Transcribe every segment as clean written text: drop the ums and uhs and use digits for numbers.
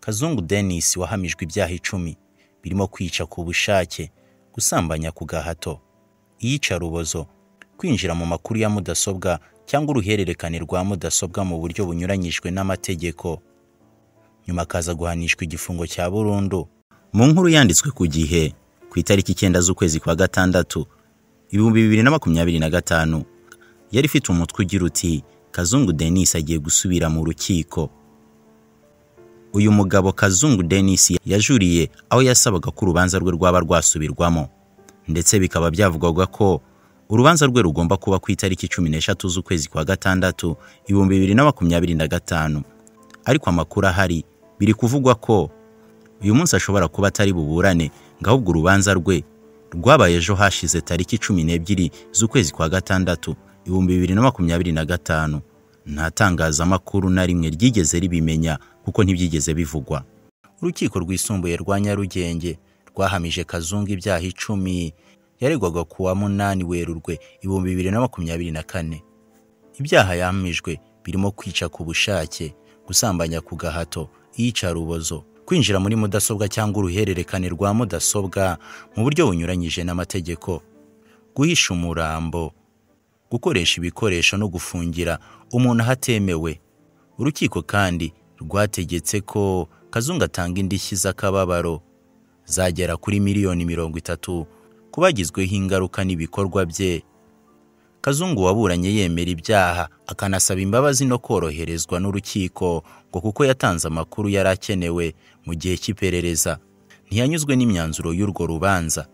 Kazungu Denis wahamijwe ibyaha 10 birimo kwica ku bushake, gusambanya ku gahato, iyicarubozo, kwinjira mu makuru ya mudasobwa cyangwa uruhererekane rwa mudasobwa mu buryo bunyuranyijwe n'amategeko, nyuma akaza guhanishwa igifungo cya burundu. Mu nkuru yanditswe ku Gihe ku itariki 9 z'ukwezi kwa gatandatu 2025 yari ifite umutwe ugira uti Kazungu Denis agiye gusubira mu rukiko. Uyu mugabo Kazungu Denis yajuriye aho yasabaga ko urubanza rwe rwaba rwasubirwamo, ndetse bikaba byavugwaga ko urubanza rwe rugomba kuba ku itariki 13 z'ukwezi kwa gatandatu 2025. Ariko amakuru ahari biri kuvugwa ko uyu munsi ashobora kuba atari buburane, ngo ahubwo urubanza rwe rwabaye ejo hashize tariki 12 z'ukwezi kwa gatandatu 2025. Nta tangazamakuru na rimwe ryigeze ribimenya kuko ntibyigeze bivugwa. Urukiko rwisumbuye rwa Nyarugenge rwahamije Kazungu ibyaha 10 yaregwaga ku wa 8 Werurwe 2024. Ibyaha yahamijwe birimo kwica ku bushake, gusambanya ku gahato, iyicarubozo, kwinjira muri mudasobwa cyangwa uruhererekane rwa mudasobwa mu buryo bunyuranyije n'amategeko, guhisha umurambo, gukoresha ibikoresho no gufungira umuntu ahatemewe. Urukiko kandi rwategetse ko Kazungu atanga indishyi z'akababaro zagera kuri miliyoni 30 ku bagizweho ingaruka n'ibikorwa bye. Kazungu waburanye yemera ibyaha akanasaba imbabazi no koroherezwa n'urukiko ngo kuko yatanze amakuru yari akenewe mu gihe cy'iperereza, ntiyanyuzwe n'imyanzuro y'urwo rubanza,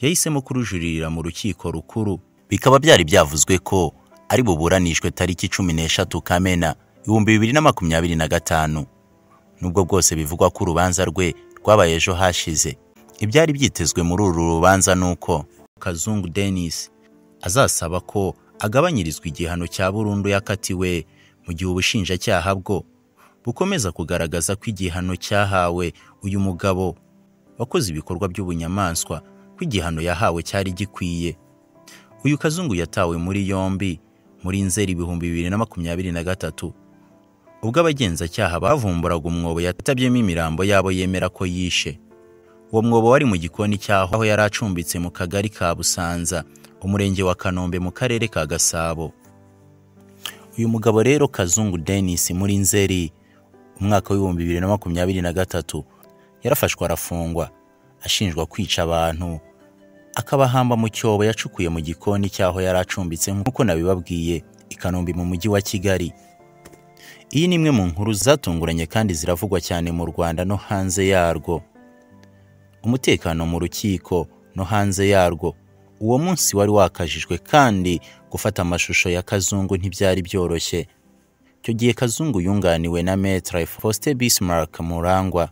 yahisemo kurujuririra mu rukiko rukuru. Bikaba byari byavuzwe ko ari buburanishwe tariki 13 Kamena 2025. Nubwo bwose bivugwa ko urubanza rwe rwabaye ejo hashize, ibyari byitezwe muri uru rubanza nuko Kazungu Denis azasaba ko agabanyirizwa igihano cya burundu yakatiwe, mu gihe ubushinjacyaha bwo bukomeza kugaragaza ko igihano cyahawe uyu mugabo wakoze ibikorwa by'ubunyamaswa, ko igihano yahawe cyari gikwiye. Uyu Kazungu yatawe muri yombi muri Nzeri 2023 ubwo abagenzacyaha bavumburaga umwobo yatabyemo imirambo yabo yemera ko yishe. Uwo mwobo wari mu gikoni cyaho aho yari acumbitse mu kagari ka Busanza, umurenge wa Kanombe mu karere ka Gasabo. Uyu mugabo rero Kazungu Denis muri Nzeri umwaka w'ibihumbi 2023 yarafashwe arafungwa ashinjwa kwica abantu akabahamba mu cyobo yacukuye mu gikoni cyaho yari acumbitse, nk'uko nabibabwiye, i Kanombe mu mujyi wa Kigali. Iyi ni imwe mu nkuru zatunguranye kandi ziravugwa cyane mu Rwanda no hanze yarwo. Umutekano mu rukiko no hanze yarwo uwo munsi wari wakajijwe, kandi gufata amashusho ya Kazungu ntibyari byoroshye. Icyo gihe Kazungu yunganiwe na Maître Faustin Bismarck Murangwa,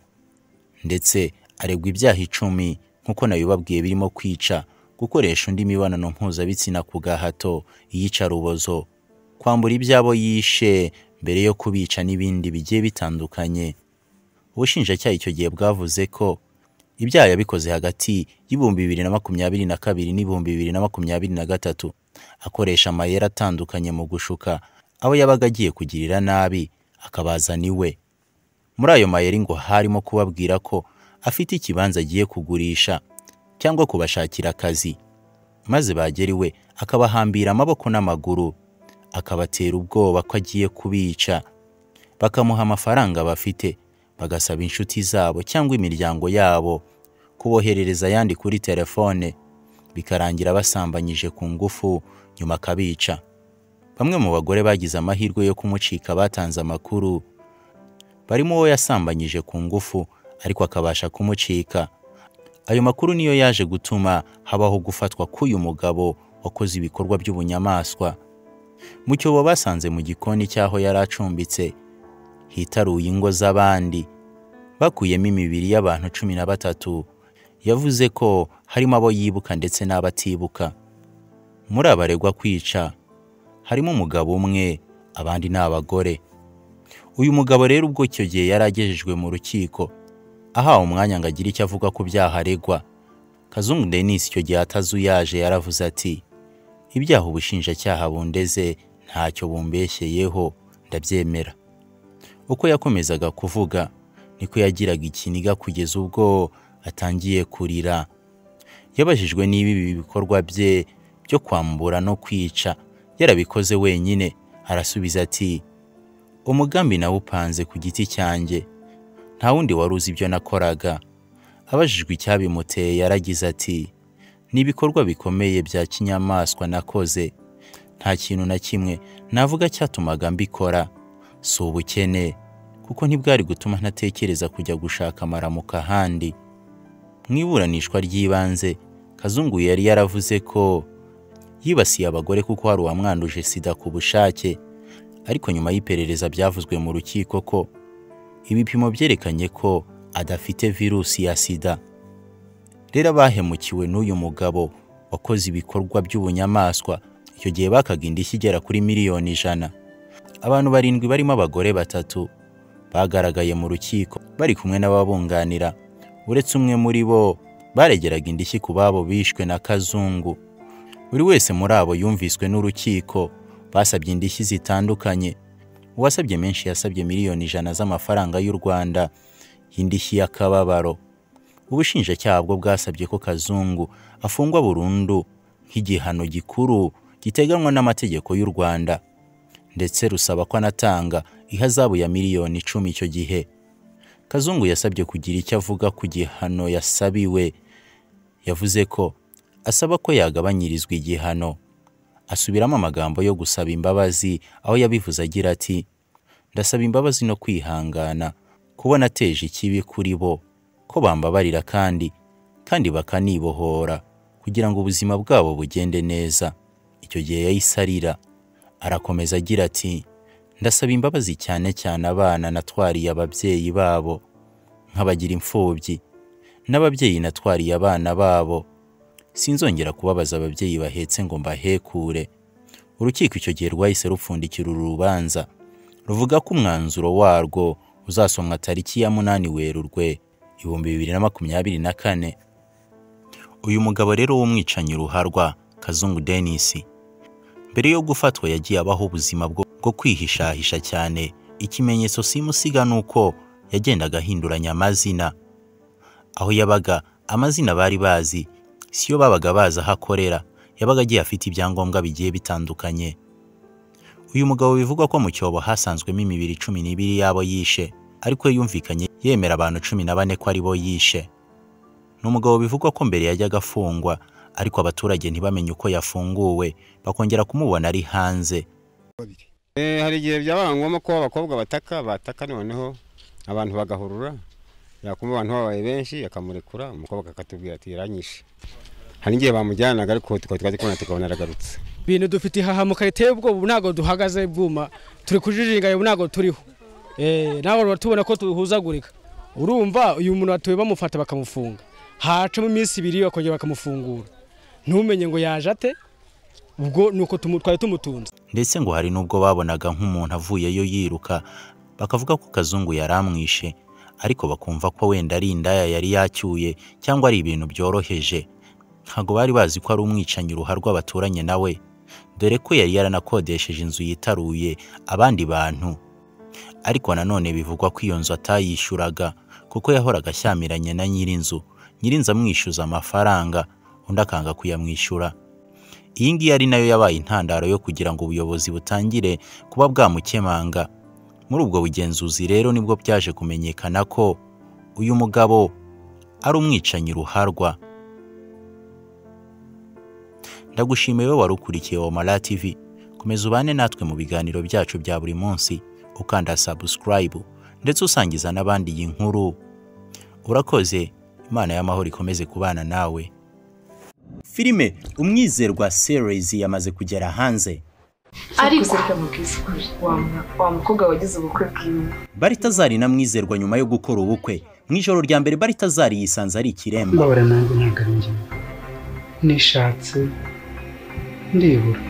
ndetse aregwa ibyaha 10 nk'uko nabibabwiye, birimo kwica, gukoresha undi mibonano mpuzabitsina ku gahato, iyicarubozo, kwambura ibyabo yishe mbere yo kubica n'ibindi bigiye bitandukanye. Ubushinjacyaha icyo gihe bwavuze ko ibyaha yabikoze hagati y'2022 n'2023, akoresha amayeri atandukanye mu gushuka abo yabaga agiye kugirira nabi akabazana iwe. Muri ayo mayeri ngo harimo kubabwira ko afite ikibanza agiye kugurisha cyangwa kubashakira akazi, maze bagera iwe akabahambira amaboko n'amaguru, akabatera ubwoba ko agiye kubica, bakamuha amafaranga bafite, bagasaba inshuti zabo cyangwa imiryango yabo kuboherereza ayandi kuri telefone, bikarangira basambanyije ku ngufu, nyuma akabica. Bamwe mu bagore bagize amahirwe yo kumucika batanze amakuru, barimo uwo yasambanyije ku ngufu ariko akabasha kumucika. Ayo makuru niyo yaje gutuma habaho gufatwa k'uyu mugabo wakoze ibikorwa by'ubunyamaswa. Mu cyobo basanze mu gikoni cy'aho yari acumbitse hitaruye ingo z'abandi, bakuyemo imibiri y'abantu 13. Yavuze ko harimo abo yibuka ndetse n'abatibuka. Muri abaregwa kwica harimo umugabo umwe, abandi ni abagore. Uyu mugabo rero ubwo icyo gihe yari agejejwe mu rukiko, ahawe umwanya ngo agire icyo avuga ku byaha aregwa, Kazungu Denis icyo gihe atazuyaje yaravuze ati: ibyaha ubushinjacyaha bundeze ntacyo bumbeshyeyeho, ndabyemera. Uko yakomezaga kuvuga niko yagiraga ikiniga kugeza ubwo atangiye kurira. Yabajijwe niba ibi bikorwa bye byo kwambura no kwica yarabikoze wenyine, arasubiza ati umugambi nawupanze ku giti cyanjye, nta wundi wari uzi ibyo nakoraga. Abajijwe icyabimuteye yaragize ati ni ibikorwa bikomeye bya kinyamaswa nakoze, nta kintu na kimwe navuga cyatumaga mbikora, si ubukene kuko ntibwari gutuma ntatekereza kujya gushaka amaramuko ahandi. Mu iburanishwa ry'ibanze Kazungu yari yaravuze ko yibasiye abagore kuko hari uwamwanduje sida ku bushake, ariko nyuma y'iperereza byavuzwe mu rukiko ko ibipimo byerekanye ko adafite virusi ya sida. Rero abahemukiwe n'uyu mugabo wakoze ibikorwa by'ubunyamaswa icyo gihe bakaga indishyi igera kuri 100,000,000. Abantu 7 barimo abagore 3 bagaragaye mu rukiko bari kumwe n'ababunganira, uretse umwe muri bo baregeraga indishyi ku babo bishwe na Kazungu. Buri wese muri abo yumviswe n'urukiko, basabye indishyi zitandukanye. Uwasabye menshi yasabye 100,000,000 z'amafaranga y'u Rwanda y'indishyi y'akababaro. Ubushinjacyaha bwo bwasabye ko Kazungu afungwa burundu nk'igihano gikuru giteganywa n'amategeko y'u Rwanda, ndetse rusaba ko anatanga ihazabu ya 10,000,000 icyo gihe. Kazungu yasabye kugira icyo avuga ku gihano yasabiwe. Yavuze ko asaba ko yagabanyirizwa igihano. Asubiramo amagambo yo gusaba imbabazi aho yabivuze agira ati ndasaba imbabazi no kwihangana kubona ateje ikibi kuri bo, ko bambabarira kandi bakanibohora kugira ngo ubuzima bwabo bugende neza. Icyo gihe yahise arira. Arakomeza agira ati ndasaba imbabazi cyane cyane abana natwariye ababyeyi babo nkabagira imfubyi, n'ababyeyi natwariye abana babo, sinzongera kubabaza ababyeyi bahetse ngo mbahekure. Urukiko icyo gihe rwahise rupfundikira uru rubanza, ruvuga ko umwanzuro warwo uzasomwa tariki ya 8 Werurwe 2024. Uyu mugabo rero w'umwicanyi ruharwa Kazungu Denis, mbere yo gufatwa yagiye abaho ubuzima bwo kwihishahisha cyane. Ikimenyetso simusiga nuko yagendaga ahinduranya amazina. Aho yabaga amazina bari bazi siyo babaga bazi aho akorera, yabaga agiye afite ibyangombwa bigiye bitandukanye. Uyu mugabo bivugwa ko mu cyobo hasanzwemo imibiri 12 y'abo yishe, ariko yumvikanye yemera abantu 14 ko ari bo yishe. Ni umugabo bivugwa ko mbere yajyaga afungwa, ariko abaturage ntibamenye uko yafunguwe, bakongera kumubona ari hanze. Hari igihe byaba ngombwa ko abakobwa bataka noneho abantu bagahurura, yakumva abantu babaye benshi akamurekura, umukobwa akatubwira ati yaranyishe. Hari igihe bamujyanaga ariko tukaba kubona tukabona aragarutse. Ibintu dufite ihahamuka riteye ubwoba, ubu ntabwo duhagaze bwuma, turi kujijinga, ubu ntabwo turiho. Nawe tubona ko tuhuzagurika. Urumva uyu muntu atuye bamufata bakamufunga, hacamo iminsi 2 bakongera bakamufungura, ntumenye ngo yaje ate, ubwo nuko twari tumutunze. Ndetse ngo hari nubwo babonaga nk'umuntu avuyeyo yiruka bakavuga ko Kazungu yaramwishe, ariko bakumva ko wenda ari indaya yari yacyuye cyangwa ari ibintu byoroheje. Ntago bari bazi ko ari umwicanyi ruharwa baturanye nawe, dore ko yari yaranakodesheje inzu yitaruye abandi bantu. Ariko nanone bivugwa ko iyo nzu atayishyuraga kuko yahoraga ashyamiranye na nyirinzu, nyirinzu amwishyuza amafaranga undi akanga kuyamwishyura. Iyi ngiyi ari nayo yabaye intandaro yo kugira ngo ubuyobozi butangire kuba bwamukemanga. Muri ubwo bugenzuzi rero nibwo byaje kumenyekana ko uyu mugabo ari umwicanyi ruharwa. Ndagushimiye wowe wari ukurikiye Wamala TV, komeza ubane natwe mu biganiro byacu bya buri munsi, ukanda subscribe ndetse usangiza n'abandi iyi nkuru. Urakoze, Imana y'amahoro ikomeze kubana nawe. Filime Umwizerwa series yamaze kugera hanze. Ariko wa mukobwa wagize ubukwe bwiwe Baritazari na Mwizerwa nyuma yo gukora ubukwe mu ijoro rya mbere, Baritazari yisanze ari ikiremba. Mbabara nanjye ntabwo ari njye nishatse ndibura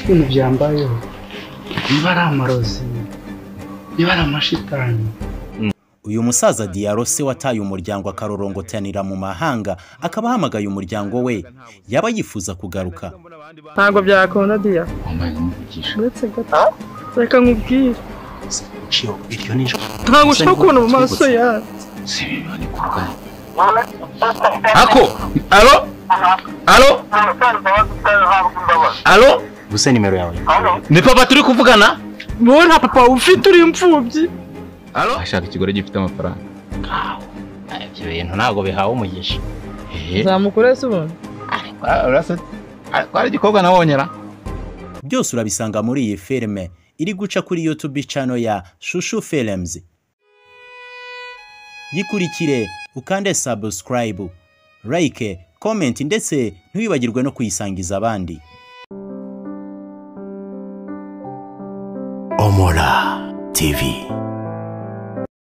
ibintu byambayeho, niba ari amarozi niba ari amashitani. Uyu musaza Diaro se wataye umuryango akarorongotanira mu mahanga, akaba ahamagaye umuryango we, yaba yifuza kugaruka. Ntabwo byakunda Dia. Uretse gato reka nkubwire, Agaciro iryo ni ijwi. Ntabwo ushobora kubona mu maso yawe. Ako alo alo alo, Gusa nimero yawe ni papa turi kuvugana? Wowe nta papa ufite, uri imfubyi. Alo, ashaka ikigore gifite amafaranga. Ibyo bintu ntabwo bihawe umugisha. Zamukure se ubona. Ari igikobwa nabonyera. Byose urabisanga muri iyi filime iri guca kuri YouTube channel ya Shushu Films. Yikurikire, ukande subscribe, like, comment ndetse ntiwibagirwe no kuyisangiza abandi. Omola TV.